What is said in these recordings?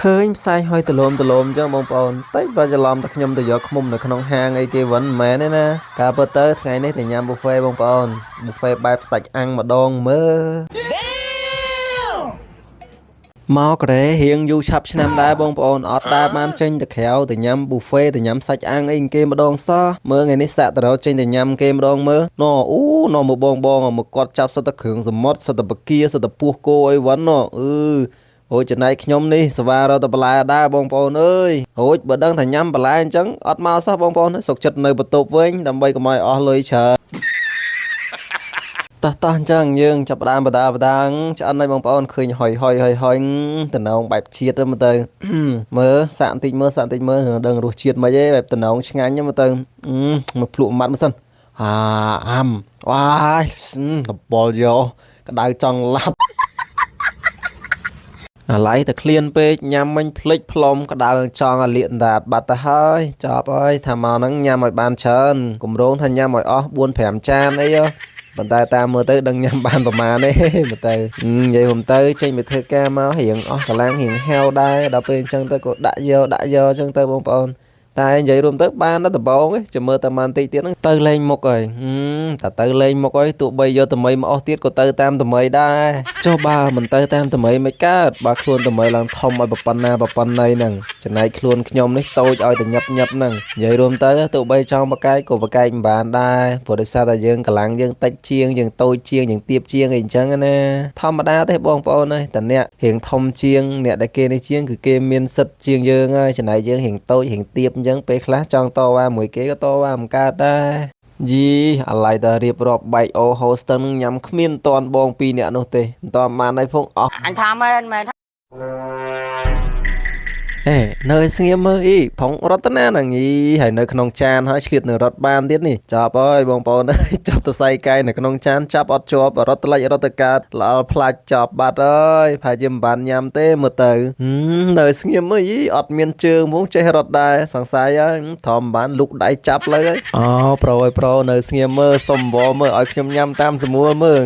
ឃើញផ្សាយហុយទលំទលំអញ្ចឹងបងប្អូនតែបើច្រឡំតែខ្ញុំទៅយកឃ្មុំនៅក្នុងហាងអីគេវិញមិនមែនទេណាការពិតទៅថ្ងៃនេះទៅញ៉ាំ buffet បងប្អូន buffet បែបសាច់អាំងម្ដងមើលមកកូរ៉េរៀងយូរឆាប់ឆ្នាំដែរបងប្អូនអត់ដែលបានចេញទៅក្រៅទៅញ៉ាំ buffet ទៅញ៉ាំសាច់អាំងអីគេម្ដងសោះមើលថ្ងៃនេះសាក់ទៅរកចេញទៅញ៉ាំគេម្ដងមើលណអូណមកបងបងមកគាត់ចាប់សិតតែគ្រឿងសមុទ្រសិតតែបកាសិតតែពោះគោអីវ៉ាន់ណអឺអូយចំណែកខ្ញុំនេះសវ៉ារកតែបន្លែដែរបងប្អូនអើយអូយបើដឹងថាញ៉ាំបន្លែអញ្ចឹងអត់មកសោះបងប្អូនសុកចិត្តនៅបន្ទប់វិញដើម្បីកុំឲ្យអស់លុយច្រើន តោះតោះអញ្ចឹងយើងចាប់ផ្ដើមបដាបដាងឆ្អិនហើយបងប្អូនឃើញហុយហុយហុយហុយតំណងបែបជាតិទៅមើលទៅ មើលសាក់បន្តិចមើលសាក់បន្តិចមើលដឹងរសជាតិមិនទេបែបតំណងឆ្ងាញ់ហ្នឹងមើលទៅមកភ្លក់ម៉ាត់មើលសិនអាអាំវ៉ាយតបល់យកក្តៅចង់ឡាប់អាឡៃតែឃ្លានពេកញ៉ាំមិញភ្លេចផ្លុំក្តៅចង់ឲ្យលៀកអណ្ដាតបាត់ទៅហើយចប់ហើយថាមកហ្នឹងញ៉ាំឲ្យបានច្រើនគម្រោងថាញ៉ាំឲ្យអស់4 5ចានអីហ៎ប៉ុន្តែតាមមើលទៅដឹងញ៉ាំបានប្រមាណទេមើលទៅនិយាយខ្ញុំទៅចេញไปធ្វើការមករៀងអស់កម្លាំងរៀងហែវដែរដល់ពេលអញ្ចឹងទៅក៏ដាក់យកដាក់យកអញ្ចឹងទៅបងប្អូនតែនិយាយរួមទៅបានដល់ដំបងចាំមើលតែបានតិចទៀតហ្នឹងទៅលេងមុខហើយតែទៅលេងមុខហើយទោះបីយកថ្មីមកអស់ទៀតក៏ទៅតាមថ្មីដែរចុះបើមិនទៅតាមថ្មីមិនកើតបើខ្លួនថ្មីឡើងធំឲ្យប៉ុណ្ណាប៉ុណ្ណីហ្នឹងចំណែកខ្លួនខ្ញុំនេះតូចឲ្យតែញាប់ញាប់ហ្នឹងនិយាយរួមទៅទោះបីចង់បកែកក៏បកែកមិនបានដែរព្រោះដោយសារតែយើងកម្លាំងយើងតិចជាងយើងតូចជាងយើងទៀបជាងអីអញ្ចឹងណាធម្មតាទេបងប្អូនអើយតែអ្នករៀងធំជាងអ្នកដែលគេនេះជាងគឺគេមានសិទ្ធជាងយើងហើយចំណែកយើងរៀងតូចរៀងទៀបអញ្ចឹងពេលខ្លះចង់តវ៉ាមួយគេក៏តវ៉ាមិនកើតដែរយីអាឡៃតែរៀបរាប់បែកអូហូស្ទឹងញ៉ាំគ្មានតន់បងពីរនាក់នោះទេមិនតន់បានអីផងអស់ អញថាមែនមែន អេនៅឲ្យស្ងៀមមើលអីផងរតនាហ្នឹងអីហើយនៅក្នុងចានហើយឆ្លៀតនៅរត់បានទៀតនេះចាប់អើយបងប្អូនអើយចាប់តសៃកែនៅក្នុងចានចាប់អត់ជាប់រត់ត្លិចរត់ទៅកើតល្អល់ផ្លាច់ចាប់បាត់អើយប្រហែលជាមិនបានញ៉ាំទេមើលទៅនៅស្ងៀមមើលអីអត់មានជើងហ្មងចេះរត់ដែរសង្ស័យហើយធំបានលុកដៃចាប់លើហើយអូប្រូអើយប្រូនៅស្ងៀមមើលសុំវមើលឲ្យខ្ញុំញ៉ាំតាមស្មួលមើល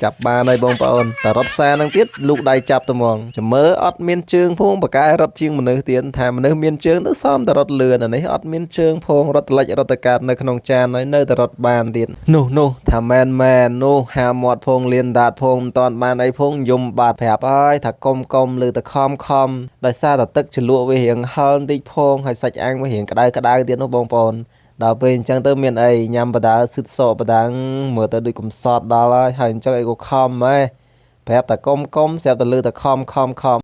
ចាប់បានហើយបងប្អូនតែរត់សានឹងទៀតលូកដៃចាប់ទៅហ្មងចាំមើលអត់មានជើងផងបកែរត់ជាងមនុស្សទៀតថាមនុស្សមានជើងទៅសមតែរត់លឿនអានេះអត់មានជើងផងរត់ត្លិចរត់ទៅកើតនៅក្នុងចានហើយនៅតែរត់បានទៀតនោះនោះថាមែនមែននោះហាមាត់ផងលៀនដាតផងមិនតាន់បានអីផងយំបាត់ប្រាប់ហើយថាកុំកុំឬតែខំខំដោយសារតែទឹកជ្រលក់វារៀងហឹលបន្តិចផងហើយសាច់អាំងវារៀងក្តៅក្តៅទៀតនោះបងប្អូនដល់ពេលអញ្ចឹងទៅមានអីញ៉ាំបដាស៊ឹតសក់បដាងមើលទៅដូចកំសត់ដល់ហើយហើយអញ្ចឹងអីក៏ខំហ៎ប្រាប់តែកុំកុំស្រាប់តែលឺតែខំខំខំ